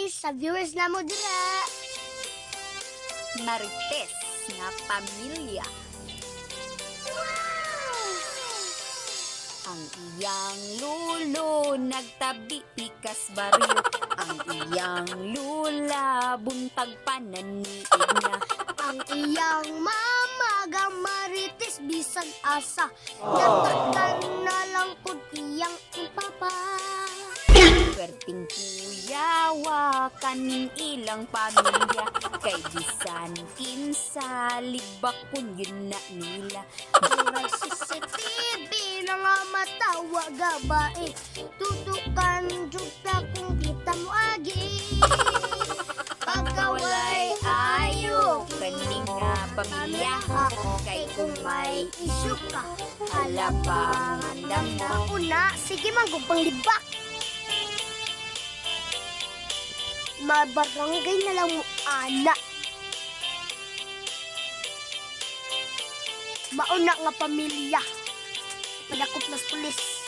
Sa viewers na mo dira. Marites nga pamilya. Ang iyang lulo nagtabi pikas baryo. Ang iyang lula buntag pananiig na. Ang iyang mama gamarites bisag asa. Natakdan na lang pud iyang papa. Perting kuyawa kaning ilang pamilya. Kay bisan kinsa libak kun yun na nila. Murag CCTV na nga matawa gabae. Tutukan jud ta kung kita mo agi. Pagkawalay ayo kaning nga pamilya. Kay kung may issue ka, halabang andam na. Una, sige man kung panglibak. Mabarangay na lang mo, ana. Mauna nga pamilya. Padakop nas pulis.